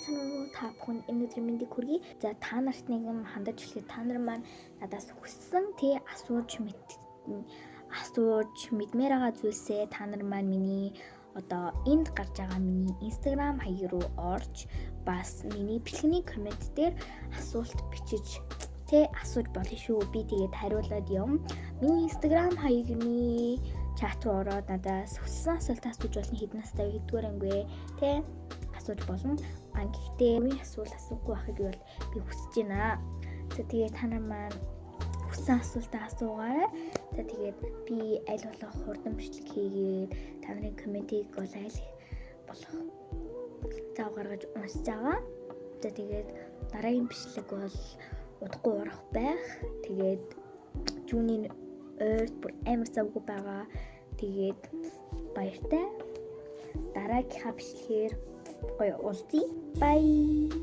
Сайн уу, та бүхэн энэ өдрийн мэндийг хүргэе. За, та нарт нэг юм хандаж хэлэхэд та нар маань надаас хүссэн тий асууж мэдмээр байгаа зүйлсээ та нар маань миний одоо энд гарч байгаа миний Instagram хаяг руу орж, бас миний бичлэгийн comment дээр асуулт бичиж тэ асууж болно шүү. Би тэгээд хариулаад юм. Миний Instagram хаягны chat руу ороод надаас хүссэн асуулт асууж болно. Хэдэн настай вэ, хэддүгээр анги вэ, тэ асууж болно. А гэхдээ үеийн асуулт асуухгүй байхыг бол би хүсэж байна. За, тэгээд та нар маань хүссэн асуултаа асуугаарай. За, тэгээд би аль болох хурдан бичлэг хийгээд та нарын comment ийг бол аль болох зав гаргаж уншиж байгаа. За, тэгээд дараагийн бичлэг бол удахгүй орох байх. Тэгээд June ийн ойрт бүр амар завгүй байгаа. Тэгээд баяртай. Дараагийнхаа бичлэгээр гоё уулзъя. Bye.